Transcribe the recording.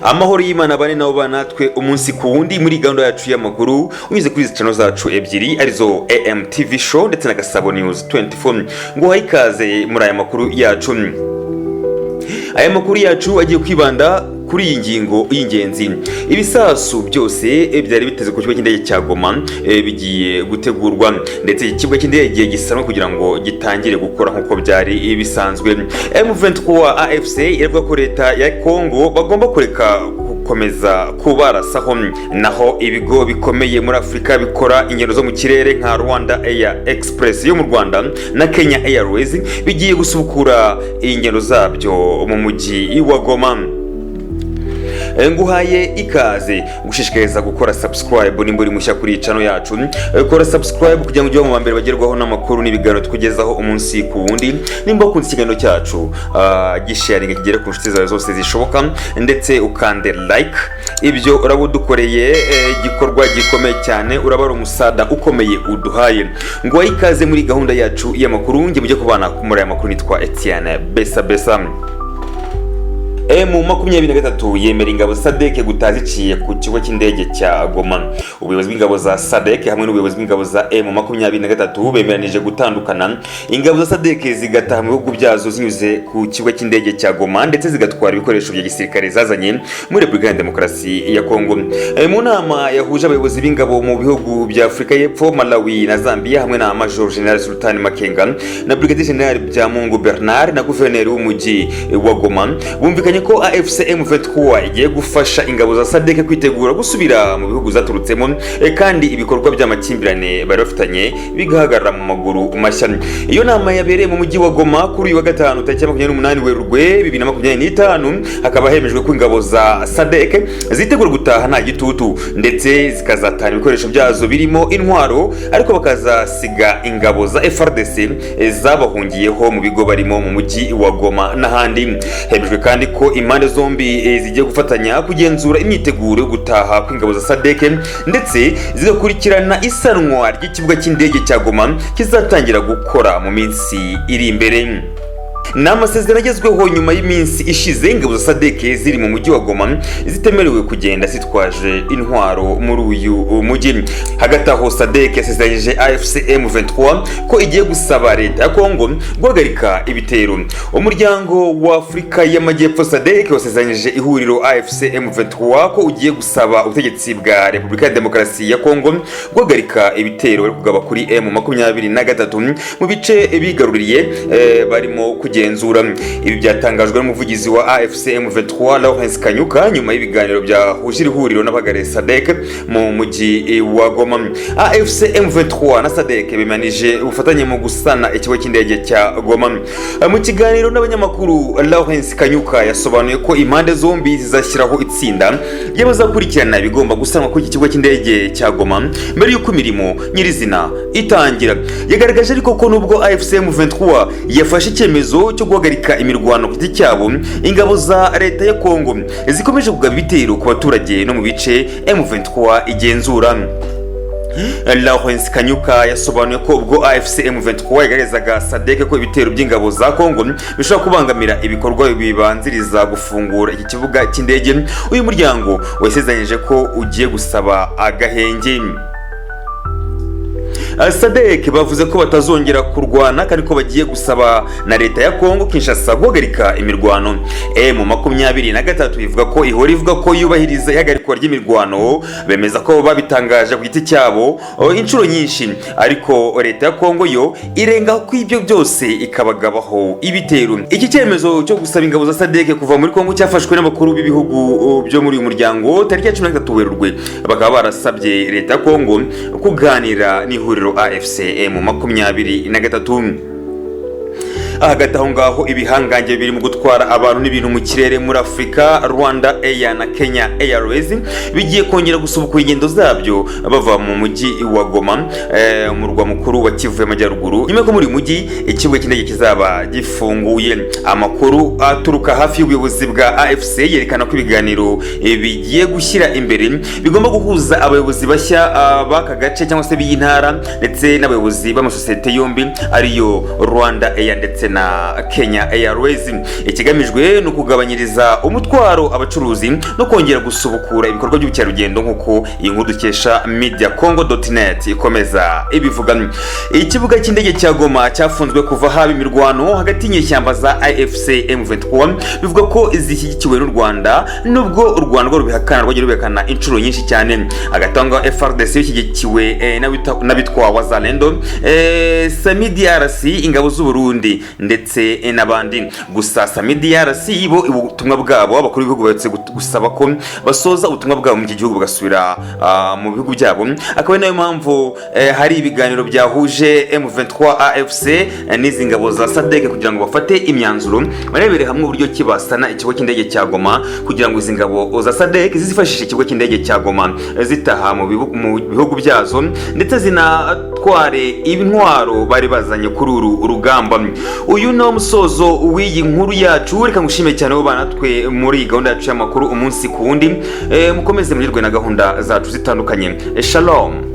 Amahoro y'Imana bane nabo banatwe umunsi ku wundi muri gahunda yacu y'amakuru unyuze kuri izi channel zacu ebyiri, arizo AMTV Show ndetse na Gasabo News 24. Ngo ikaze muri aya makuru yacu. Aya makuru yacu agiye kwibanda kuri iyi ngingo y'ingenzi: ibisasu byose byari biteze ku kibuga cy'indege cya Goma bigiye gutegurwa, ndetse iki kibuga cy'indege gisanwa kugira ngo gitangire gukora nk'uko byari bisanzwe. M23 AFC iravuga ko leta ya Congo bagomba kureka gukomeza kubarasaho. Naho ibigo bikomeye muri Afurika bikora ingendo zo mu kirere nka Rwanda Air Express yo mu Rwanda na Kenya Airways bigiye gusubukura ingendo zabyo mu mujyi wa Goma. Nguhaye ikaze, gushishikariza gukora subscribe nimba uri mushya kuri channel yacu. Kora subscribe kugira ngo ujye mu mbere bagerwaho n'amakuru n'ibiganiro tukugezaho umunsi ku wundi. Nimba wakunze ikiganiro cyacu, gisharinga kigere ku nshuti zawe zose zishoboka, ndetse ukande like. Ibyo uraba udukoreye igikorwa gikomeye cyane, uraba ari umusada ukomeye uduhaye. Nguhaye ikaze muri gahunda yacu y'amakuru. Njye mujye kubana muri aya makuru nitwa Etienne Besa Besa. M23 yemera ingabo SADC gutaha ziciye ku kigo cy'indege cya Goma. Ubuyobozi bw'ingabo za SADC hamwe n'ubuyobozi bw'ingabo za M23 bemeranije gutandukana, ingabo za SADC zigataha mu bihugu byazo zinyuze ku kigo cy'indege cya Goma, ndetse zigatwara ibikoresho bya gisirikare zazanye muri Repubulika ya Demokarasi ya Kongo. Mu nama yahuje abayobozi b'ingabo mu bihugu bya Afurika y'Epfo, Malawi na Zambia, hamwe na Major General Sultan Makenga na Brigadier General Byamungu Bernard na guverineri w'umujyi wa Goma, bumvikanye ko AFC M23 igiye gufasha ingabo za SADC kwitegura gusubira mu bihugu zaturutsemo, kandi ibikorwa by'amakimbirane bari bafitanye bigahagarara mu maguru mashya. Iyo nama yabereye mu mujyi wa Goma kuri uyu wa gatanu, tariki ya 28 Werurwe 2025, hakaba hemejwe ko ingabo za SADC zitegura gutaha nta gitutu, ndetse zikazatahana ibikoresho byazo birimo intwaro, ariko bakazasiga ingabo za FARDC zabahungiyeho mu bigo barimo mu mujyi wa Goma n'ahandi. Hemejwe kandi ko impande zombi zigiye gufatanya kugenzura imyiteguro yo gutaha kw'ingabo za SADC, ndetse zigakurikirana isanwa ry'ikibuga cy'indege cya Goma kizatangira gukora mu minsi iri imbere. Ni amasezerano agezweho nyuma y'iminsi ishize ingabo za SADC ziri mu mujyi wa Goma zitemerewe kugenda zitwaje intwaro muri uyu mujyi. Hagati aho, SADC yasezeranyije AFC M23 ko igiye gusaba leta ya Kongo guhagarika ibitero. Umuryango wa Afurika y'Amajyepfo SADC wasezeranyije ihuriro AFC M23 ko ugiye gusaba ubutegetsi bwa Repubulika ya Demokarasi ya Kongo guhagarika ibitero bari kugaba kuri M23 mu bice bigaruriye, barimo kugenzura. Ibi byatangajwe n'umuvugizi wa AFC M23 Lawrence Kanyuka nyuma y'ibiganiro byahuje iri huriro n'abahagarariye SADC mu mujyi wa Goma. AFC M23 na SADC bemanije ubufatanye mu gusana ikigo cy'indege cya Goma. Mu kiganiro n'abanyamakuru, Lawrence Kanyuka yasobanuye ko impande zombi zizashyiraho itsinda ry'abazakurikirana ibigomba gusanwa kuri iki kigo cy'indege cya Goma mbere y'uko imirimo nyirizina itangira. Yagaragaje ariko ko nubwo AFC M23 yafashe icyemezo cyo guhagarika imirwano ku giti cyabo, ingabo za leta ya Kongo zikomeje kugaba ibitero ku baturage no mu bice M23 igenzura. Lawrence Kanyuka yasobanuye ko ubwo AFC M23 yagaragazaga SADC ko ibitero by'ingabo za Kongo bishobora kubangamira ibikorwa bibanziriza gufungura iki kibuga cy'indege, uyu muryango wasezeranyije ko ugiye gusaba agahenge. SADC bavuze ko batazongera kurwana kandi ko bagiye gusaba na leta ya Kongo Kinshasa guhagarika imirwano. M23 ivuga ko ihora ivuga ko yubahiriza ihagarikwa ry'imirwano. Bemeza ko babitangaje ku giti cyabo inshuro nyinshi, ariko leta ya Kongo yo irenga ku ibyo byose ikabagabaho ibitero. Iki cyemezo cyo gusaba ingabo za SADC kuva muri Kongo cyafashwe n'abakuru b'ibihugu byo muri uyu muryango tariki ya 13 Werurwe, bakaba barasabye leta ya Kongo kuganira n'ihuriro AFC M23. Hagati aho ngaho, ibihangange biri mu gutwara abantu n'ibintu mu kirere muri Afurika, Rwanda Air na Kenya Airways, bigiye kongera gusubukura ingendo zabyo bava mu mujyi wa Goma, umurwa mukuru wa Kivu y'Amajyaruguru, nyuma y'uko muri uyu mujyi ikibuga cy'indege kizaba gifunguye. Amakuru aturuka hafi y'ubuyobozi bwa AFC yerekana ko ibiganiro bigiye gushyira imbere bigomba guhuza abayobozi bashya b'aka gace cyangwa se b'iyi ntara, ndetse n'abayobozi b'amasosiyete yombi, ariyo Rwanda Air ndetse na Kenya Airways. Ikigamijwe ni ukugabanyiriza umutwaro abacuruzi no kongera gusubukura ibikorwa by'ubukerarugendo, nk'uko iyi nkuru dukesha mediacongo.net ikomeza ibivuga. Ikibuga cy'indege cya Goma cyafunzwe kuva haba imirwano hagati y'inyeshyamba za AFC M23, bivuga ko zishyigikiwe n'u Rwanda, nubwo u Rwanda rwo rubihakana, rwagiye rubihakana inshuro nyinshi cyane. Hagati aho ngaho, FARDC ishyigikiwe n'abitwa Wazalendo, SAMIDRC, ingabo z'u Burundi ndetse n'abandi. Gusa SAMIDRC bo ubutumwa bwabo, abakuru b'ibihugu baherutse gusaba ko basoza ubutumwa bwabo mu iki gihugu, bagasubira mu bihugu byabo. Akaba ari nayo mpamvu hari ibiganiro byahuje M23 AFC n'izi ngabo za SADC kugira ngo bafate imyanzuro, barebere hamwe uburyo ki basana ikigo cy'indege cya Goma, kugira ngo izi ngabo za SADC zifashishe ikigo cy'indege cya Goma zitaha mu bihugu byazo, ndetse zinatware intwaro bari bazanye kuri uru rugamba. Uyu ni wo musozo w'iyi nkuru yacu. Reka ngushime cyane bo banatwe muri iyi gahunda yacu y'amakuru umunsi ku wundi. Mukomeze munyurwe na gahunda zacu zitandukanye. Shalom.